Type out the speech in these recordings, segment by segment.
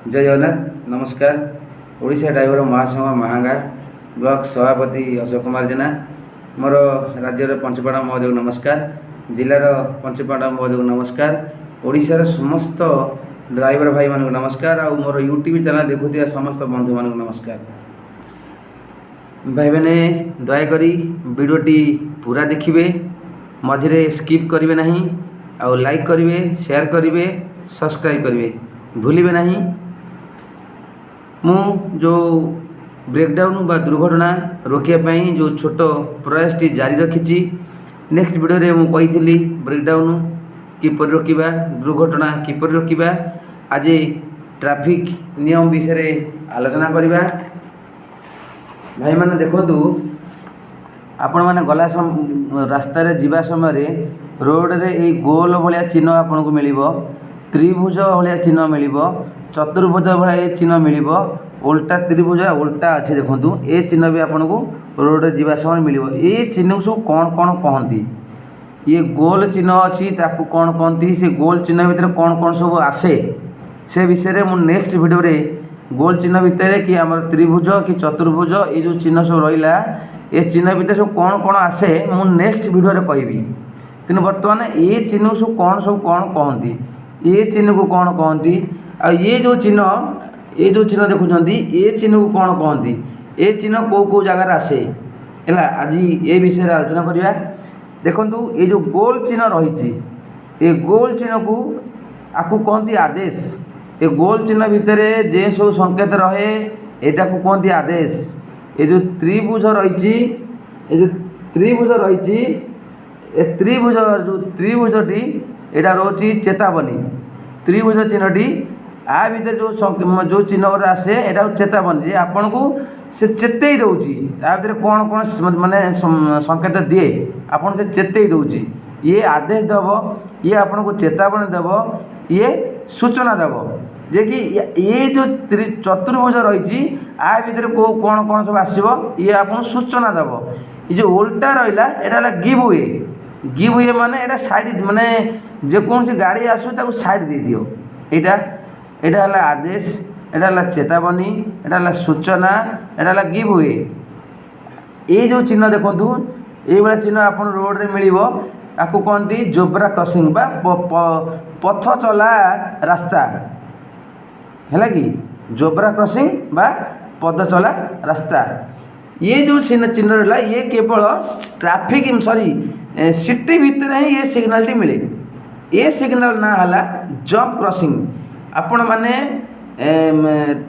ଜୟ ଜଗନ୍ନାଥ, ନମସ୍କାର। ଓଡ଼ିଶା ଡ୍ରାଇଭର ମହାସଂଘ ମାହାଙ୍ଗା ବ୍ଲକ ସଭାପତି ଅଶୋକ କୁମାର ଜେନା। ମୋର ରାଜ୍ୟର ପଞ୍ଚୁପାଣ୍ଡବ ମହୋଦୟକୁ ନମସ୍କାର, ଜିଲ୍ଲାର ପଞ୍ଚୁପାଣ୍ଡବ ମହୋଦୟକୁ ନମସ୍କାର, ଓଡ଼ିଶାର ସମସ୍ତ ଡ୍ରାଇଭର ଭାଇମାନଙ୍କୁ ନମସ୍କାର ଆଉ ମୋର ୟୁଟ୍ୟୁବ୍ ଚ୍ୟାନେଲ୍ ଦେଖୁଥିବା ସମସ୍ତ ବନ୍ଧୁମାନଙ୍କୁ ନମସ୍କାର। ଭାଇମାନେ, ଦୟାକରି ଭିଡ଼ିଓଟି ପୁରା ଦେଖିବେ, ମଝିରେ ସ୍କିପ୍ କରିବେ ନାହିଁ ଆଉ ଲାଇକ୍ କରିବେ, ସେୟାର କରିବେ, ସବସ୍କ୍ରାଇବ୍ କରିବେ, ଭୁଲିବେ ନାହିଁ। ମୁଁ ଯେଉଁ ବ୍ରେକ୍ଡାଉନ୍ ବା ଦୁର୍ଘଟଣା ରୋକିବା ପାଇଁ ଯେଉଁ ଛୋଟ ପ୍ରୟାସଟି ଜାରି ରଖିଛି, ନେକ୍ସଟ ଭିଡ଼ିଓରେ ମୁଁ କହିଥିଲି ବ୍ରେକ୍ଡାଉନ୍ କିପରି ରୋକିବା, ଦୁର୍ଘଟଣା କିପରି ରୋକିବା। ଆଜି ଟ୍ରାଫିକ୍ ନିୟମ ବିଷୟରେ ଆଲୋଚନା କରିବା। ଭାଇମାନେ, ଦେଖନ୍ତୁ, ଆପଣମାନେ ଗଲା ରାସ୍ତାରେ ଯିବା ସମୟରେ ରୋଡ଼ରେ ଏଇ ଗୋଲ ଭଳିଆ ଚିହ୍ନ ଆପଣଙ୍କୁ ମିଳିବ, ତ୍ରିଭୁଜ ଭଳିଆ ଚିହ୍ନ ମିଳିବ, ଚତୁର୍ଭୁଜ ଭଳିଆ ଏ ଚିହ୍ନ ମିଳିବ, ଓଲଟା ତ୍ରିଭୁଜ ଓଲଟା ଅଛି ଦେଖନ୍ତୁ, ଏ ଚିହ୍ନ ବି ଆପଣଙ୍କୁ ରୋଡ଼ରେ ଯିବା ସମୟରେ ମିଳିବ। ଏ ଚିହ୍ନକୁ ସବୁ କ'ଣ କ'ଣ କହନ୍ତି? ଇଏ ଗୋଲ ଚିହ୍ନ ଅଛି, ତାକୁ କ'ଣ କହନ୍ତି? ସେ ଗୋଲ ଚିହ୍ନ ଭିତରେ କ'ଣ କ'ଣ ସବୁ ଆସେ, ସେ ବିଷୟରେ ମୁଁ ନେକ୍ସଟ ଭିଡ଼ିଓରେ ଗୋଲ ଚିହ୍ନ ଭିତରେ କି ଆମର ତ୍ରିଭୁଜ କି ଚତୁର୍ଭୁଜ, ଏ ଯେଉଁ ଚିହ୍ନ ସବୁ ରହିଲା, ଏ ଚିହ୍ନ ଭିତରେ ସବୁ କ'ଣ କ'ଣ ଆସେ, ମୁଁ ନେକ୍ସଟ ଭିଡ଼ିଓରେ କହିବି। କିନ୍ତୁ ବର୍ତ୍ତମାନ ଏ ଚିହ୍ନକୁ ସବୁ କ'ଣ ସବୁ କ'ଣ କହନ୍ତି, ଏ ଚିହ୍ନକୁ କ'ଣ କହନ୍ତି ଆଉ ଇଏ ଯେଉଁ ଚିହ୍ନ, ଏ ଯେଉଁ ଚିହ୍ନ ଦେଖୁଛନ୍ତି, ଏ ଚିହ୍ନକୁ କ'ଣ କହନ୍ତି, ଏ ଚିହ୍ନ କେଉଁ କେଉଁ ଜାଗାରେ ଆସେ, ହେଲା, ଆଜି ଏ ବିଷୟରେ ଆଲୋଚନା କରିବା। ଦେଖନ୍ତୁ, ଏ ଯେଉଁ ଗୋଲ ଚିହ୍ନ ରହିଛି, ଏ ଗୋଲ ଚିହ୍ନକୁ ଆକୁ କହନ୍ତି ଆଦେଶ। ଏ ଗୋଲ ଚିହ୍ନ ଭିତରେ ଯେଉଁ ସବୁ ସଂକେତ ରହେ, ଏଟାକୁ କୁହନ୍ତି ଆଦେଶ। ଏ ଯେଉଁ ତ୍ରିଭୁଜ ରହିଛି, ଏ ଯେଉଁ ତ୍ରିଭୁଜ ରହିଛି, ଏ ତ୍ରିଭୁଜ ଯେଉଁ ତ୍ରିଭୁଜଟି, ଏଇଟା ରହୁଛି ଚେତାବନୀ। ତ୍ରିଭୁଜ ଚିହ୍ନଟି ଆ ଭିତରେ ଯେଉଁ ଯେଉଁ ଚିହ୍ନ ଗୁଡ଼ା ଆସେ, ଏଇଟା ହେଉଛି ଚେତାବନୀ ଯେ ଆପଣଙ୍କୁ ସେ ଚେତେଇ ଦେଉଛି। ତା ଭିତରେ କ'ଣ କ'ଣ ମାନେ ସଂକେତ ଦିଏ, ଆପଣ ସେ ଚେତେଇ ଦେଉଛି। ଇଏ ଆଦେଶ ଦେବ, ଇଏ ଆପଣଙ୍କୁ ଚେତାବନୀ ଦେବ, ଇଏ ସୂଚନା ଦେବ ଯେ କି ଏ ଯେଉଁ ଚତୁର୍ଭୁଜ ରହିଛି, ଆ ଭିତରେ କେଉଁ କ'ଣ କ'ଣ ସବୁ ଆସିବ, ଇଏ ଆପଣଙ୍କୁ ସୂଚନା ଦେବ। ଏ ଯେଉଁ ଓଲଟା ରହିଲା, ଏଇଟା ହେଲା ଗିଭ୍ we. Give we ମାନେ ଏଇଟା ସାଇଡ଼୍, ମାନେ ଯେକୌଣସି ଗାଡ଼ି ଆସୁ, ତାକୁ ସାଇଡ଼୍ ଦେଇଦିଅ। ଏଇଟା ହେଲା ଆଦେଶ, ଏଇଟା ହେଲା ଚେତାବନୀ, ଏଇଟା ହେଲା ସୂଚନା, ଏଇଟା ହେଲା ଗିଭ୍ we. ଏଇ ଯେଉଁ ଚିହ୍ନ ଦେଖନ୍ତୁ, ଏଇଭଳିଆ ଚିହ୍ନ ଆପଣ ରୋଡ଼ରେ ମିଳିବ। ତାକୁ କହନ୍ତି ଜେବ୍ରା କ୍ରସିଂ ବା ପଥ ଚଲା ରାସ୍ତା। ହେଲା କି? ଜେବ୍ରା କ୍ରସିଂ ବା ପଦଚଲା ରାସ୍ତା। ଇଏ ଯେଉଁ ଚିହ୍ନ ଚିହ୍ନ ରହିଲା, ଇଏ କେବଳ ଟ୍ରାଫିକ୍, ସରି, ସିଟି ଭିତରେ ହିଁ ଏ ସିଗ୍ନାଲଟି ମିଳେ। ଏ ସିଗ୍ନାଲ ନାଁ ହେଲା ଜମ୍ପ କ୍ରସିଂ। ଆପଣମାନେ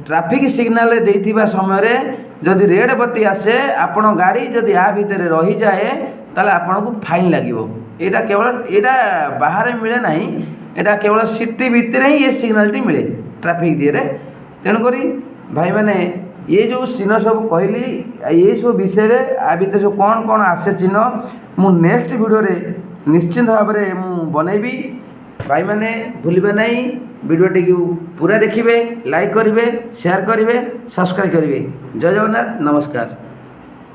ଟ୍ରାଫିକ୍ ସିଗ୍ନାଲ ଦେଇଥିବା ସମୟରେ ଯଦି ରେଡ଼୍ ବତି ଆସେ, ଆପଣ ଗାଡ଼ି ଯଦି ଆ ଭିତରେ ରହିଯାଏ, ତାହେଲେ ଆପଣଙ୍କୁ ଫାଇନ୍ ଲାଗିବ। ଏଇଟା କେବଳ, ଏଇଟା ବାହାରେ ମିଳେ ନାହିଁ। ଏଇଟା କେବଳ ସିଟି ଭିତରେ ହିଁ ଏ ସିଗ୍ନାଲଟି ମିଳେ ଟ୍ରାଫିକ୍ ଦିଏରେ। ତେଣୁକରି ଭାଇମାନେ, ଏ ଯେଉଁ ଚିହ୍ନ ସବୁ କହିଲି, ଏସବୁ ବିଷୟରେ ଆ ଭିତରେ ସବୁ କ'ଣ କ'ଣ ଆସେ ଚିହ୍ନ, ମୁଁ ନେକ୍ସଟ ଭିଡ଼ିଓରେ ନିଶ୍ଚିନ୍ତ ଭାବରେ ମୁଁ ବନେଇବି। ଭାଇମାନେ, ଭୁଲିବେ ନାହିଁ, ଭିଡ଼ିଓଟିକୁ ପୁରା ଦେଖିବେ, ଲାଇକ୍ କରିବେ, ସେୟାର କରିବେ, ସବସ୍କ୍ରାଇବ୍ କରିବେ। ଜୟ ଜଗନ୍ନାଥ, ନମସ୍କାର।